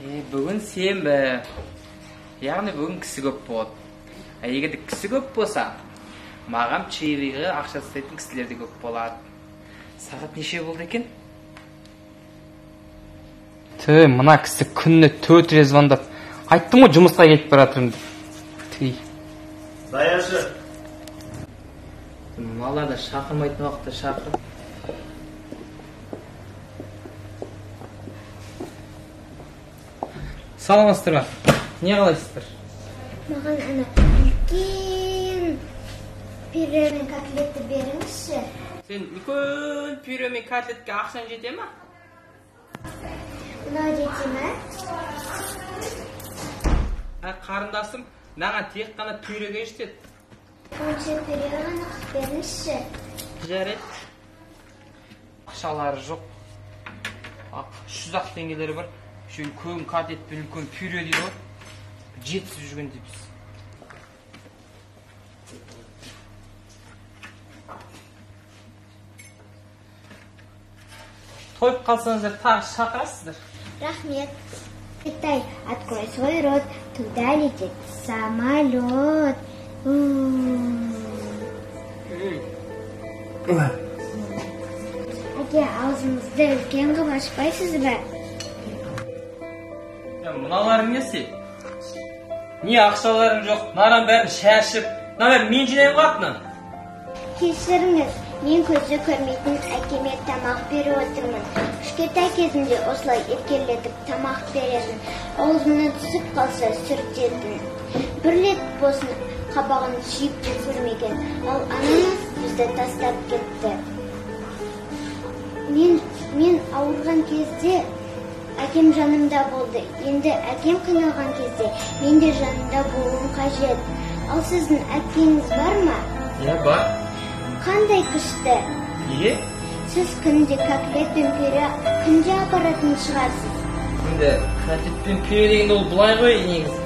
Бүгін сенбі. Яғни бүгін кісі көп болады. А егер де кісі көп болса, маған чаевыйға ақша тастайтын кісілер де көп болады. Сағат неше болды екен? Түй, мына кісі күніне 4 рет звондап. Айттым ғой жұмысқа кетіп бара жатырмын деп. Түй. Даяшы. Мыналар да шақырмайтын уақытта шақырып. Саламатсыздар ма? Не қалайсыздар? Маған ана үлкен пюре мен котлетті беріңізші. Сен үлкен пюре мен котлетке ақшаң жете ма? Мынау жете ме? Қарындасым, маған тек қана пюреге жетеді. Онша пюре ғана қып беріңізші. Жарайды. Ақшалары жоқ. 300 ақ теңгелері бар. Şu үлкен котлет пен үлкен пюре дейді ғой. Жетісіп жүрген дейміз. Тойып қалсаңыздар тағы шақырасыздар. Рахмет. Летай, открой свой рот, туда летит самолет. Әке, аузыңызды үлкен қылып ашпайсыз ба? Мыналарың несі? Не ақшаларың жоқ, мынаның бәрін шашып, мына бәрін мен жинаймын ғой артынан. Кешіріңіз, мен көзі көрмейтін әкеме тамақ беріп отырмын. Кішкентай кезімде осылай еркелетіп тамақ беретін, аузына түсіп қалса сүртетін. Бір рет болсын қабағын сүйіп те көрмеген, ал анамыз бізді тастап кетті. Мен ауырған кезде әкем жанымда болды. Енді әкем қиналған кезде мен де жанында болуым қажет. Ал сіздің әкеңіз бар ма? Иә, бар. Қандай күшті? Неге? Сіз күнде котлет пен пюре күнде апаратын шығарсыз. Енді котлет пен пюре дегенде ол былай ғой негізі.